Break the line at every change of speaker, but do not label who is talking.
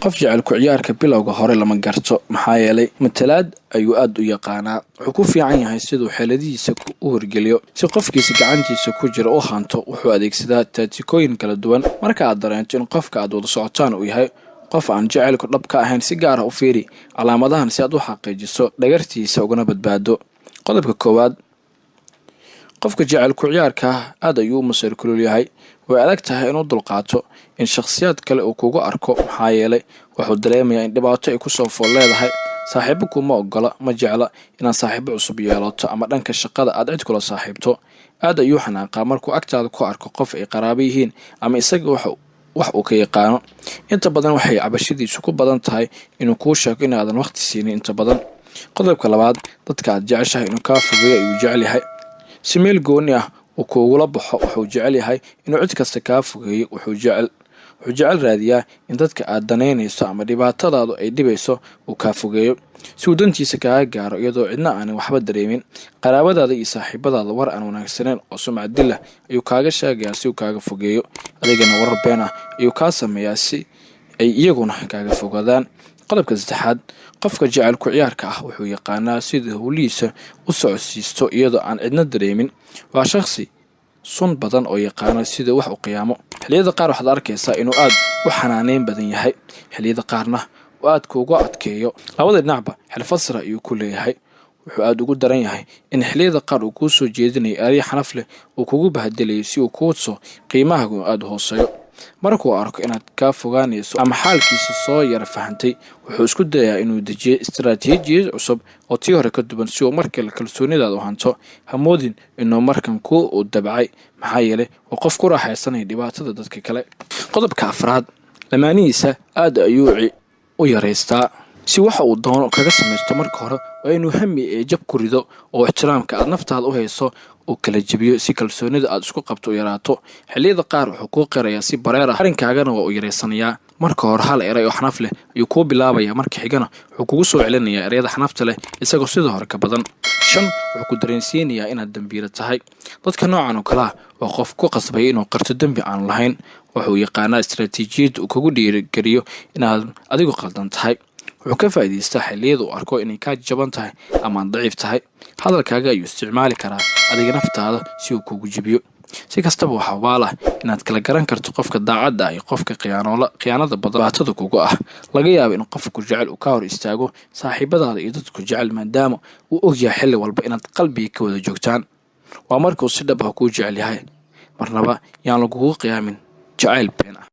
Qof jecel ku ciyaarka bilowga hore lama garto, maxaa yeelay matalaad ayuu aad u yaqaanaa. Wuxuu ku fiican yahay siduu xeeladihiisa u horgeliyo si qofkiisa gacantiisa ku jira u hanto. Wuxuu adeegsadaa taatikooyin kala duwan. Marka aad dareento in qofka aad wada socotaan uu yahay qof aan jacaylku dhab ka ahayn, si gaar ah u fiiri calaamadahan si aad u xaqiijiso dhagartiisa ugana badbaado. Qodobka koowaad: qofka jecel ku ciyaarka aad ayuu u masayr kulul yahay. Way adag tahay inuu dulqaato in shakhsiyaad kale uu kugu arko, maxaa yeelay wuxuu dareemayaa in dhibaato ay kusoo fool leedahay. Saaxiibo kuma ogola, ma jecla inaad saaxiibo cusub yeelato ama dhanka shaqada aad cid kula saaxiibto. Aad ayuu xanaaqaa markuu agtaada ku arko qof ay qaraabo yihiin ama isaga wax uu ka yaqaano. Inta badan waxay cabashadiisu ku badan tahay inuu kuu sheego inaadan waqti siinin inta badan. Qodobka labaad: dadka aad jeceshahay inuu kaa fogeeyo ayuu jecel yahay, si meel gooni ah uu kuugula baxo. Wuxuu jecel yahay inuu cid kasta kaa fogeeyo. Wuxuu jecel raadiyaa in dadka aad danaynayso ama dhibaatadaadu ay dhibayso uu kaa fogeeyo, si uu dantiisa kaaga gaaro iyadoo cidna aanan waxba dareemin. Qaraabadaada iyo saaxiibadaada war aan wanaagsaneyn oo sumcad dil ah ayuu kaaga sheegayaa si uu kaaga fogeeyo. Adigana warar been ah ayuu kaa sameeyaa si ay iyaguna kaaga fogaadaan. Qodobka saddexaad: qofka jecel ku ciyaarka ah wuxuu yaqaanaa sida howlihiisa u socodsiisto iyadoo aan cidna dareemin. Waa shakhsi sun badan oo yaqaana sida wax u qiyaamo. Xilliyada qaar waxaad arkaysaa inuu aad u xanaaneyn badan yahay, xilliyada qaarna uu aad kuugu adkeeyo. Labada dhinacba xirfad sare ayuu ku leeyahay. Wuxuu aada ugu daran yahay in xilliyada qaar uu kuu soo jeedinayo eryo xanaf leh, uu kugu bahadelayo si uu kuu tuso qiimahaagu aada u hooseeyo. Markuu arko inaad kaa fogaanayso ama xaalkiisa soo yara fahantay, wuxuu isku dayayaa inuu dejiyo istaraatiijiyad cusub oo tii hore ka duwan si uu markale kalsoonidaada u hanto. Hamoodin inuu markan ku uu dabcay, maxaa yeelay waa qof ku raaxaysanaya dhibaatada dadka kale. Qodobka afraad: lamaanihiisa aad ayuu u yaraystaa si waxa uu doono kaga samaysto. Marka hore waa inuu hami ee jab ku rido oo ixtiraamka aad naftaada u hayso uu kala jebiyo, si kalsoonida aad isku qabto u yaraato. Xilliyada qaar wuxuu kuu qirayaa si bareer ah, arrinkaagana waa uu yaraysanayaa. Marka hore hal eray oo xanaf leh ayuu kuu bilaabaya, marka xigana wuxuu kugu soo celinayaa ereyada xanafta leh isagoo sida hore ka badan. Shan, wuxuu ku dareensiinayaa inaad dembiila tahay. Dadka noocan oo kale ah waa qof ku qasbaya inuu qirto dembi aanu lahayn. Wuxuu yaqaanaa istaraatiijiyadda uu kugu dhiirigeliyo inaad adigu qaldan tahay. Wuxuu ka faa'iidaystaa xilliyada uu arko inay kaa jaban tahay ama aad daciif tahay. Hadalkaaga ayuu isticmaali karaa adiga naftaada si uu kugu jebiyo. Si kastaba, waxaa hubaal ah inaad kala garan karto qofka daacadda ah iyo qofka khiyaanoola khiyaanada badan dhibaatada kugu ah. Laga yaabo in qofku jecel uu ka hor istaago saaxiibadaada iyo dadku jecel, maadaama uu ogyahay xilli walba inaad qalbiga ka wada joogtaan. Waa markuu si dhab ah kuu jecel yahay. Marnaba yaan lagugu qiyaamin jacayl been ah.